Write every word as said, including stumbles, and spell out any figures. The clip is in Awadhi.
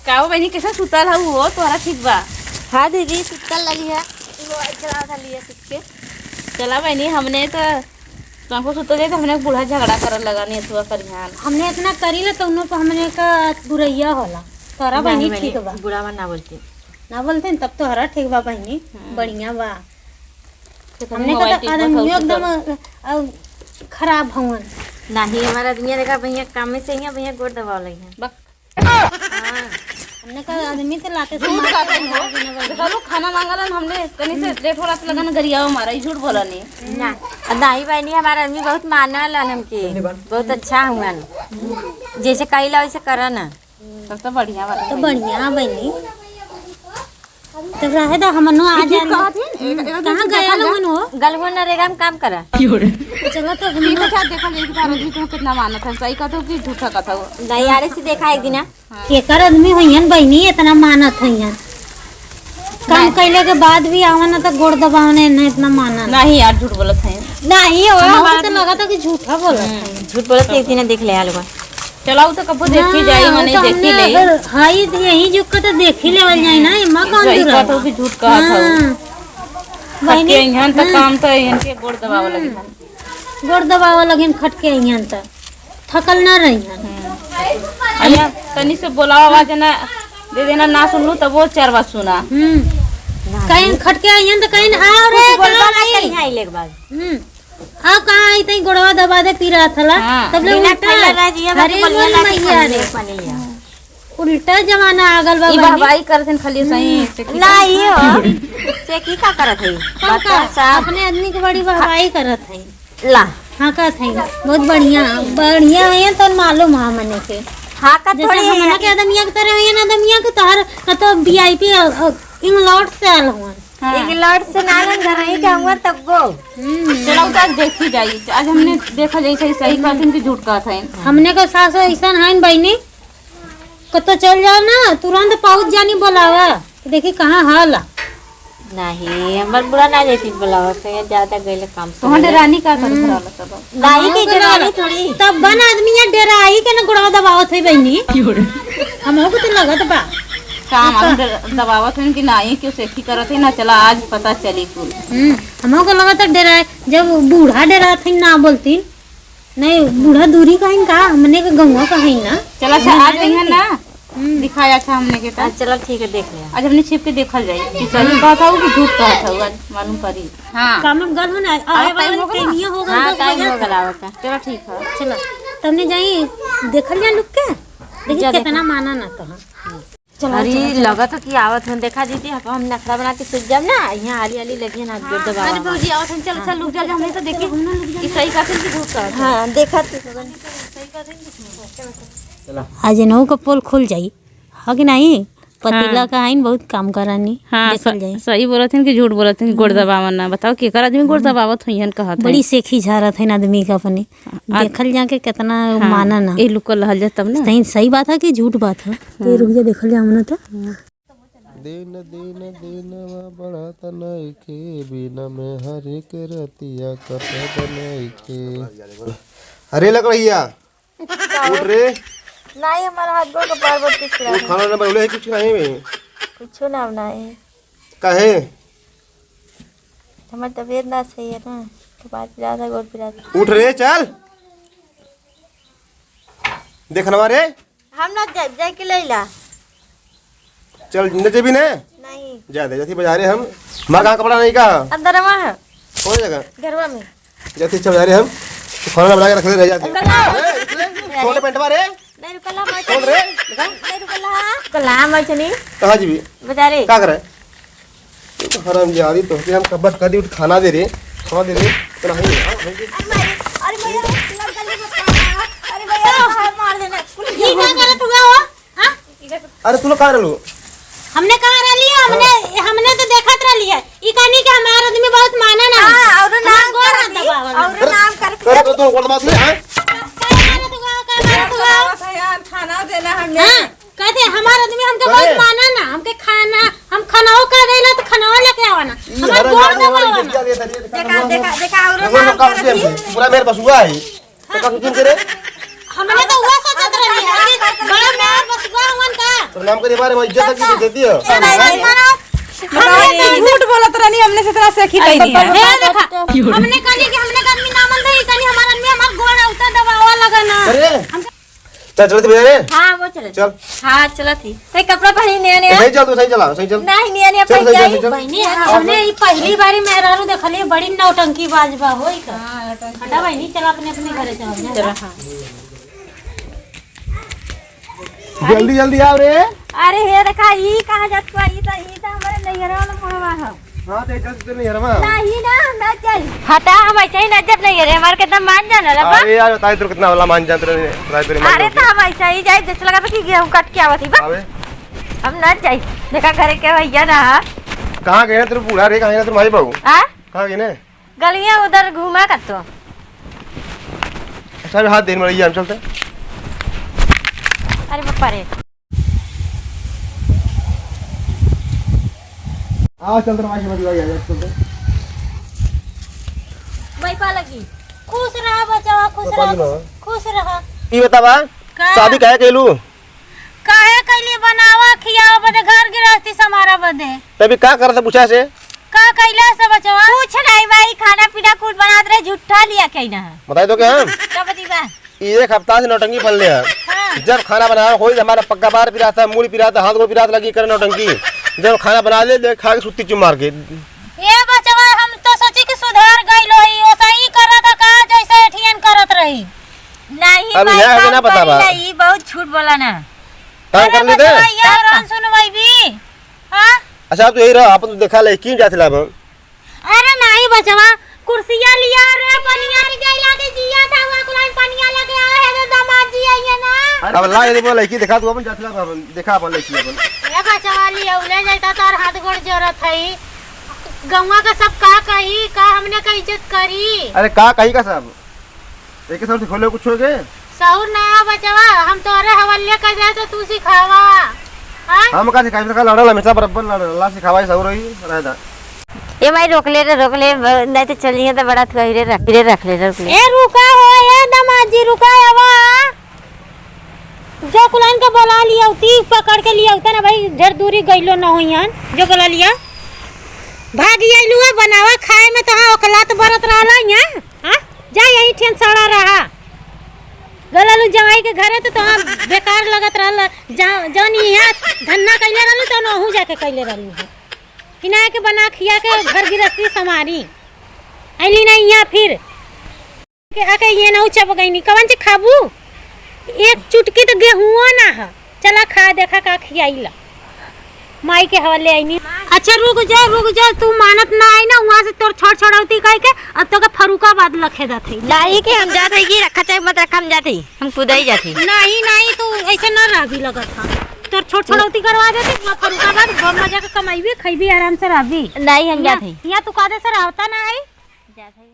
का हो बहिनी, कैसे सुतल हऊ हो? तोहरा ठीक बा? हाँ दीदी, सुतल लगी है। वो चला था लिए सुत के। चला बहिनी, हमने तो तुमको सुतल जाए तो हमने बूढ़ा झगड़ा करल लगा, नेसुआ करिहान। हमने इतना करी ला तो उन्हों पर हमने का बुरैया होला। तोहरा नहीं बहिनी बहिनी, ठीक बा। बुरा बात ना बोलती। ना बोलते न, तब तोहरा ठीक बा बहिनी, हम्म। बढ़िया बा। देखो हमने का मोबाइल तो टीपत आदमियों हऊ एकदम, सुतल। अ, खराब हवन। नहीं, हमारा आदमी देखा भैया काम में से ही है, भैया गोड़ दबाव लगी है। बक। हाँ। हमने का आदमी तो लाते से झूठ मार का के कही हो? मार देना बहिनी। देखा लो, खाना मांगलन हमने, तनी से लेट होला तो लगन गरियावा मारा, ई झूठ बोला नहीं। ना, नहीं बहिनी, हमारा आदमी बहुत मानल हमके, बहुत अच्छा हुआ। जैसे कहिला वैसे करा ना। तब तो बढ़िया बात तो है। बढ़िया बहिनी। तब रहे दा, हमनो आ ई ठीक जाए। कहत ही, एक, एक कहाँ दिन गया देखा लोगन हो? गलगो नरेगा में काम करा। चलो तो हम ठीक है, अच्छा, देखा जाए कि तारा जी तुम कितना मानत है, सही कहत हो कि झूठा कहत हो। नहीं, यारे से देखा एक दिन, हाँ। केकर आदमी होइहन बहिनी, इतना मानत होइहन? काम नहीं। कैले के बाद भी आवन तो गोड़ दबावने, इतना मानत। नहीं यार, झूठ बोलत है। नहीं हो, हमको हमारा तो लगा था कि झूठा बोलत है। हम्म, झूठ बोलत है, एक दिन देख ले आलू। चला, उ तो कबो देखी हाँ, जाई, उ मने तो देखी हमने ले। अगर हाई तो यही जुग का तो देखी लेवल जाई ना, एमा कौन सही दूर कहत हो है? कि झूठ कहत हो। हाँ। खट बहिनी, के अइहन त हाँ। काम त इनके गोड़ दबावे लगी हन। गोड़ दबावे लगी हन, खट के अइहन त थकल ना रही हन। हम्म। अइहन तनी से बोलावा आवाज ना दे देना, ना सुनलू तब वो चार बात सुना। हम्म। कहीं खट के अइहन त कहीं आओ रे, कुछ बोलबा कहाँ ना आई? कहीं आइले के बाद। हम्म। हाँ, कहाँ आई तई गोड़वा दबा दे, पीरा थला। हाँ। तब ले बिना उल्टा। खैला रह जिया, बाकी अरे बोलिया मोरी ना कि मैया खाने रे। नहीं बनेला। उल्टा जमाना आ गल बा ई बहिनी। बहबाई करथिन खाली सही हम्म। से की ना, ई हो। से की का करत है? कौन बता का? साहब। अपने आदमी के बड़ी बहबाई करत है। ला। हाँ, कहत है। बहुत बढ़िया, बढ़िया है तो मालूम है मने के। हाँ, का जैसे थोड़ी हमना है। के आदमिया के तरह है ना, आदमिया के तोहर, ना तो V I P, अ, अ, इंग्लैंड से आल हुआ। हाँ। इंग्लैंड से ना आलन, घर ही के हुआ तब वो। हम्म। चलो, तो आज देखी जाई। आज हमने देखा जाई, सही, सही कहत हन कि झूठ कहत हन। हमने का सास ऐसन हन बहिनी, कतो चल जाओ ना, तुरंत पहुँच जानी बोलावा, कि देखी कहाँ हाल आ। नहीं, हमर बुरा ना जाती बोलावा, कहीं ज्यादा गइले काम से तोहर गइले। डेरानी का कर हम्म। भराला तब? दाई के हमहू के डेरानी ना थोड़ी। तब बन आदमी या डेराई के ना गोड़वा दबावत है बहिनी। हमहू को तो लगत बा। काम हम डर-, दबावत हन कि नाही, क्यों सेखी करत है ना, चला आज पता चली कुल। हम्म, हमहू को लगत है डेराए, जब बूढ़ा डेरात है ना बोलती, नहीं बूढ़ा दूरी का है का, हमने के गंगा का है ना। चला अच्छा, आज यहाँ ना हम्म। दिखाया अच्छा हमने के हाँ, पास। चला ठीक है, देख ले। आज हमने छिप के देखल जाई कि सही कहत हऊ कि झूठ कहत हऊ, आज मालूम पड़ी। हाँ। काम में गल हो ना, आवे आवे time वाले हो गया? Time हो गल हाँ, बा, time भैया। हो गल, आवे का। चला ठीक है। चला, तब ने जाई, देखल जाए लुक के, देखी जा, कितना देखो। माना ना तो। चला, अरे, चला, चला। लगत हो कि आवत हन, देखा दीदी, हम, हम नखरा बना के सुत जाब ना, यहाँ आली आली लगी ना, जोर दबावा अरे हमार। भौजी, आवत हन, चल, चल, लुक जा, जा, हमने तो देखी कि सही कहत हन कि झूठ कहत हन। हाँ, देखा तू। आज इनहू का पोल खुल जाई। हाँ कि नहीं? पतीला हाँ। का आइन बहुत काम करानी, हाँ, देखल स-, जाई। सही बोलत हन कि झूठ बोलत हन कि गोड़ हम्म। दबावन ना। बताओ, केकर आदमी गोड़ हम्म। दबावत होइहन कहत बड़ी हन। सेखी झारत हन आदमी का अपने। आ-, देखल जा के कितना हाँ, माना ना। ए लुक लहल जा तब ना। सही, सही बात है कि झूठ बात है? तो ये हाँ। रुक जा, देखल जा हमने तो। हाँ। दिन दिन दिनवा बढ़त नइखे, बिना मेहरी के रतिया कटत नइखे। अरे लकड़िया, उठ रे। नाही, हमारा हाथ गोड़ कपार बहुत कुछ तू रहा है। खाना ना बनौले है कुछ नहीं बे? कुछो ना बनाए। काहे? हमार तबीयत ना सही है ना, तो बात ज्यादा गोड़ पिरात। उठ रे, चल। देखनवा रे। हम ना जा-, जाए के लैला। चल, न जेबी ने? नहीं। जा दे, जाती बाजारे हम। माँ कहाँ कपड़ा नहीं का? अंदरवा है। कौन जगह? घरवा में। जाती चल बाजारे हम। खाना बना के रख ले, रह जाती। अंदर ना। ए, निकले। छोटे पेंटवा रे। नहीं रुकला, मैं कौन रे? नहीं रुकला। कला मैं चली। कहाँ जीबी? बाजारे। का करे? तू तो हरामजादी, तोहके हम कब्बत कर दी, उठ खाना दे रे, खाना दे रे, तो नहीं, हाँ, नहीं। अरे भाई, अरे भैया, लग गल रे बप्पा। अरे भैया, हाथ मार देना। ई का करत हुआ हो? हाँ? अरे तू लोग कहाँ रहलू? हमने कहाँ रहली है? हमने, हाँ। हमने तो देखत रहली है। ई कहनी कि हमार आदमी बहुत माना ना है। हाँ, और हमार नाम गोड़ कर हाथ दी, दबावल। और अरे, नाम कर अरे, तो तू गोड़ दबा दे, हाँ? का मारत हुआ, का मारत हुआ? यार, खाना देना हमने। हाँ। कहते, "हमार आदमी हमके अरे! बहुत माना ना, हमके खाना, हम खानाओ कह देला तो खानाओ लेके आवा ना, ई हमार हरम गोड़ जाने वाली दबावा ना।" बिटिया रे, तनी देखा, देखा, देखा, और रघुवर नाम का करत उसे ही। पूरा मेरे पास हुआ है। तो का कुछ करे? हमने तो हुआ सोचत बड़ा मेहर बस गवा हुवन का? प्रणाम करे बारे में इज्जत की देती है। ए भाई, भाई, मारो। हमने तो झूठ बोलत रहनी, हमने से इतना से की कही नहीं है। ए देखा, हमने कहली कि हमने का आदमी ना मन रही, कहली हमारा आदमी हमार गोड़ उतर दबावा लगा ना। अरे। हम चल, चलत भैया रे। हाँ, वो चलत। चल। हाँ, चलत ही। तै कपड़ा पहनी नया नया। सही चल, तू सही चला, सही चल। नहीं, नया नया चल, पहन सही चल, जाई। सही चल। बहनी, हाँ, हमने ई पहली बारी मेहरारू देखली, बड़ी नौटंकी बाज बा, होई का? हाँ, नौटंकी। हटा बहनी, चल अपने, अपने घरे चल, जा। चल, हाँ। जल्दी, जल्दी आओ रे। अरे हे देखा, ई कहाँ जात बा? ई त, ई त हमारे नैहरा वाला मोड़वा है। हाँ, तो इधर से नहीं हरवा। नहीं ना, हम ना जाई। हटा, हम ऐसे ही ना जब नहीं रे, हमारे कितना मान जाना रे बा। अरे यार, बताई तो कितना वाला मान जात रहे, बताई तो मान अरे जात तो हम ऐसे ही जाई, जैसे लगा था कि गेहूं काट के आवत ही बा। अबे। हम ना जाई, देखा घरे के भैया ना। कहाँ गए ना तेरे बूढ़ा रे, कहाँ गए ना तेरे माई बाबू? आ? कहाँ गए ना? गलियां उधर घूमा कर तो। अच्छा, अभी हाथ देन मरिया, हम चलते। अरे बापा रे। आ, चल, तेरे माई से मत लड़ाई, आ, चल, चल। वही पा लगी। खुश रहा बचवा, खुश तो रहा, पाली ना। खुश रहा। ई बतावा, का? शादी काहे कैलू? काहे कैली? बनावा, खियावा बदे, घर गृहस्थी संभारा बदे। तभी का करत पूछा से? का कैला से बचवा? कुछ नहीं भाई, खाना पीना कुल बनात रहे, झूठा लिया के ना। बताई तो क्या हम? का बती बा? ई एक हफ्ता से नौटंकी बनले है। हाँ। जब खाना बनावे होई, हमारा पक्का बार पिराता, मूड़ी पिराता, हाथ गोड़ पिरात लगी करे नौटंकी। जब खाना बना ले, ले खा के सुत्ती चुप मार के। ए बचवा, हम तो सोची कि सुधार गइल होई, ओसही करत का जैसे एठियन करत रही। नहीं अब भाई, यहाँ के काम ना पता बा। करी ना, ई बहुत झूठ बोला ना। काम अरे कर लेते। बचवा, ये तब का? रन सुनवाई भी। हाँ? अच्छा, अब तो यही रहा, अपन तो देखा ले, क्यों जात ला अब? अरे नाही बचवा, कुर्सिया लिया रे, पनिया रे, गइला के जिया था, हुआ कुलाइन पनिया लेके आए हैं, जो दामाद जी आइए ना। अब ला, ये बोला, लड़की देखा, तू अपन जात ला, अपन देखा, अपन लड़की अपन। ए बचवा, लिया, उले जाता, तार हाथ गोड़ जरत है। गौवा का सब का कही, का हमने का इज्जत करी? अरे, का कही का सब? एके साथ सिखौले कुछ हो गए? सहूर ना बचवा, हम तोरे हवाले कर जाए तो तू सिखावा। हाँ? हम का सिखाई, का लड़ल, हमेशा बराबर लड़ल, ला सिखावा, सहूर ही रह जा। ए माई, रोक ले रे, रोक ले, ब-, नहीं तो चलिए तो बड़ा तू हीरे रख, हीरे रख ले, रोक ले। ए रुका हो, ए दामाद जी, रुका, आवा। जो कुलाइन के बोला लिया, उती पकड़ के लिया, उतना भाई ढेर दूरी गइलो न होइहन, जो बोला लिया। भाग आइलू है, बनावा खाए में तो हाँ, ओकलात बरत रहला यहाँ। हाँ? जा यही ठेन सड़ा रहा। गललू जवाई के घरे तो तोहार बेकार लगत रहल। जा-, जौन इहाँ धन्ना कइले रहलू, तौन ओहू जाके कइले रहलू है। इना के बना खिया के घर गृहस्थी संभारी। अइली ना इहाँ फिर। के आके ये ना उचब गईनी। कवन चीज खाबू? एक चुटकी तो गेहूं ना है। चला खा देखा का खियाइला। माई के हवाले आईनी। अच्छा रुक जा, रुक जा, तू मानत ना आई ना, वहाँ से तोर छोड़ छोड़ौती कह के अब तो के फरुखाबाद लखे जात है। नहीं के हम जात है कि रखा चाहे मत रखा, हम जात है, हम खुद ही जात है। नहीं, नहीं, तू ऐसे ना रहबी लगत है। तोर छोड़ छोड़ौती करवा देते, वहाँ फरुखाबाद घर में जाके कमाईबी, खैबी, आराम से रहबी। नहीं, हम जात है। यहाँ तू कादे से रहता ना आई। जात है।